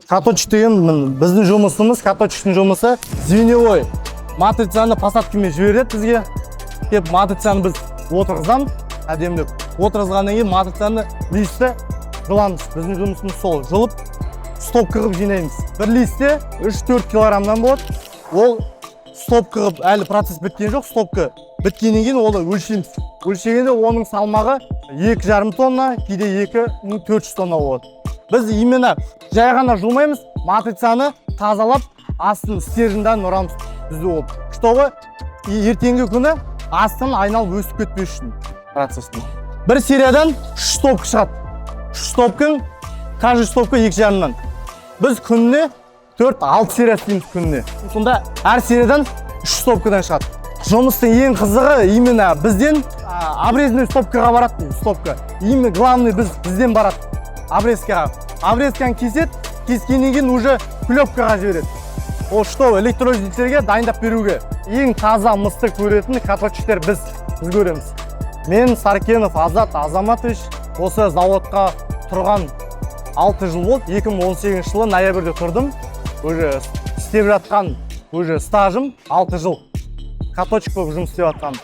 Каточек деген міне, біздің жұмысымыз, каточектің жұмысы звеньевой матрицаны посадкамен жібереді бізге. Кеп, матрицаны біз отырғызамыз әдемілеп. Отырғызғаннан кейін матрицаны, листті жұламыз. Біздің жұмысымыз сол, жұлып, стопка қылып жинаймыз. Бір листте 3-4 килограммнан болады. Ол стопка қылып, әлі процесс біткен жоқ. Стопка біткеннен кейін оны өлшейміз. Өлшегенде оның салмағы 2,5 тонна, кейде 2400 тонна болады. Біз именно жай ғана жұлмаймыз, матрицаны тазалап, астын стерженьдан ұрамыз түзу болып, чтобы ертеңгі күні астын айналып өсіп кетпес үшін. Процесстің бір сериядан үш стопка шығады. Үш стопкаң, каждый стопка екі жарымнан. Біз күніне төрт, алты серия істейміз күніне. Сонда әр сериядан үш стопкадан шығады. Жұмыстың ең қызығы, именно бізден обрезанный стопкаға барады. Стопка именно главный бізден барады обрезкаға. Обрезканы кеседі, кескеннен кейін уже клепкаға жібереді. Ол что, электролизерге дайындап беруге. Ең таза мысты көретін каточектер біз көреміз. Мен, Саркенов Азат Азаматович, осы заводқа тұрған 6 жыл болды. 2018 жылы ноябрьде тұрдым. Уже істеп жатқан, уже стажым 6 жыл, каточек болып жұмыс істеп жатқаным.